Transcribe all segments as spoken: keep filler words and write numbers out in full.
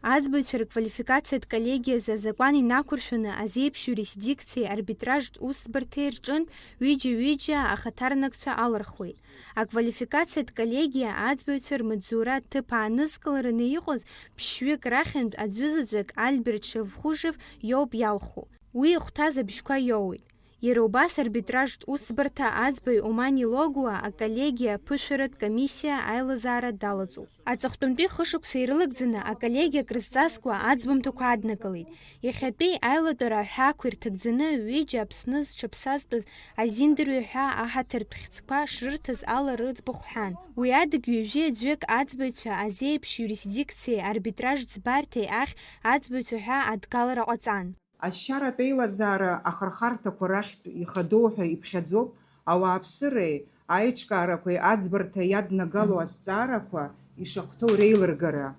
Аӡбаҩцәа рквалификациатә коллегиазы азакәан инақәыршәаны азеиԥш иурисдикциеи арбитражтә усӡбарҭеи рҿынтә ҩыџьа-ҩыџьа ахаҭарнакцәа алырхуеит. Аквалификациатә коллегиа аӡбаҩцәа рмаҵзура ҭыԥ аанызкылараны иҟаз ԥшьҩык рахьынтә аӡәызаҵәык Альберт Шевхужев иоуп иалху. Уи ихәҭаз абжьқәа иоуеит. Иара убас арбитражтә усӡбарҭа аӡбаҩ Омани Логуа аколлегиа аԥышәаратә комиссиа аилазаара далаҵоуп. Аҵыхәтәантәи хышықәса ирылагӡаны аколлегиа акрызҵазкуа аӡбамҭақәа аднагалеит. Иахьатәи аилатәара аҳәаақәа ирҭагӡаны ҩыџьа Аԥсны зҽаԥсазтәыз азиндарҩы ҳәа аҳаҭыртә хьӡқәа шрырҭаз ала рыӡбахә ҳәан. Уи адагь ҩажәи аӡәык аӡбаҩцәа азеиԥш иурисдикциеи арбитраж ӡбарҭеи ахь аӡбаҩцәа ҳәа адгалара ҟаҵан. Ашьаратә еилазаара ахырхарҭақәа рахьтә ихадоу ҳәа иԥхьаӡоуп ауааԥсыреи аиҿкаарақәеи аӡбарҭа иаднагало азҵаарақәа ишахәҭоу реилыргара.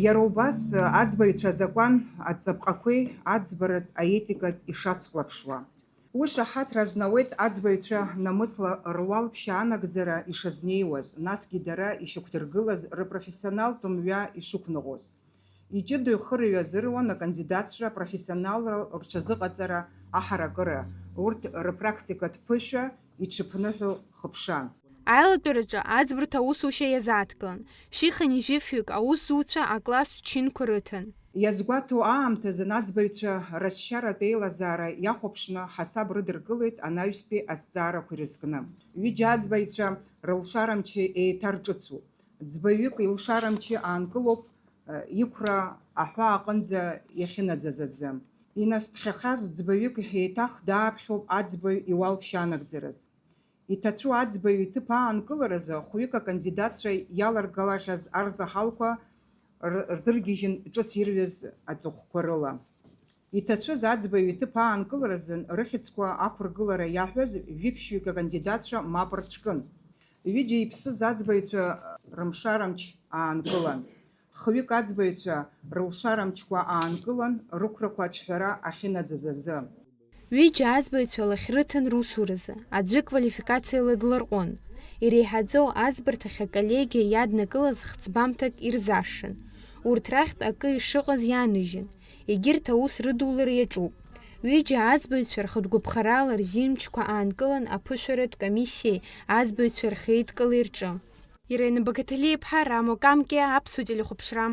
Иара убас аӡбаҩцәа азакәан аҵабҟақәеи аӡбаратә аетикатә ишацклаԥшуа. Уи шаҳаҭра азнауеит аӡбаҩцәа намысла руалԥшьа анагӡара ишазнеиуаз, насгьы дара ишьақәдыргылаз рыпрофессионалтә мҩа ишықәныҟәоз. Иҷыдоу ихы рыҩазыруан акандидатцәа апрофессионалра рҽазыҟаҵара аҳаракыра, урҭ рыпрактикатә ԥышәа иҽыԥныҳәо хыԥшан. Аилатәараҿы аӡбарҭа аусушьа иазааҭгылан, шәихынҩажәи жәафҩык аусзуҩцәа акласстә чынқәа рыҭан. Иазгәаҭоу аамҭазын аӡбаҩцәа рыҿшьаратә еилазаара иахәаԥшны ҳасаб рыдыркылеит анаҩстәи азҵаарақәа ирызкны. Ҩыџьа аӡбаҩцәа рылшарамчы еиҭарҿыцуп. Ӡбаҩык илшарамчы аанкылоуп, э, иқәра аҳәаа аҟынӡа иахьынаӡаз азы. Иназҭхьахаз ӡбаҩык еиҭах дааԥхьоуп аӡбаҩ иуалԥшьа анагӡараз. Иҭацәу аӡбаҩ иҭыԥ аанкыларазы хәҩык акандидатцәа иаларгалахьаз арзаҳалқәа р-, рзыргьежьын ҿыц ирҩыз аҵыхәқәа рыла. Иҭацәыз аӡбаҩ иҭыԥ аанкыларазын рыхьӡқәа ақәыргылара иаҳәаз жәиԥшьҩык акандидатцәа мап рцәкын. Ҩыџьа иԥсыз аӡбаҩцәа рымшарамч аанкылан. Хҩык аӡбаҩцәа рылшарамчқәа аанкылан, рықәрақәа аҿҳәара ахьынаӡаз азы. Ҩыџьа аӡбаҩцәа лахь рыҭан русуразы, аӡәы квалификациала дларҟәын. Иреиҳаӡоу аӡбарҭахь аколлегиа иаднакылаз хҵбамҭак ирзашшын. Урҭ рахьтә акы ишыҟаз иааныжьын. Егьырҭ аус рыдулара иаҿуп. Ҩыџьа аӡбаҩцәа рхатә гәаԥхарала рзинмчқәа аанкылан аԥышәаратә комиссиеи аӡбаҩцәа рхеидкылеи рҿы. Ирена Багаҭалиа-иԥҳа, Рамо Камкиа, Аԥсуа телехәаԥшра.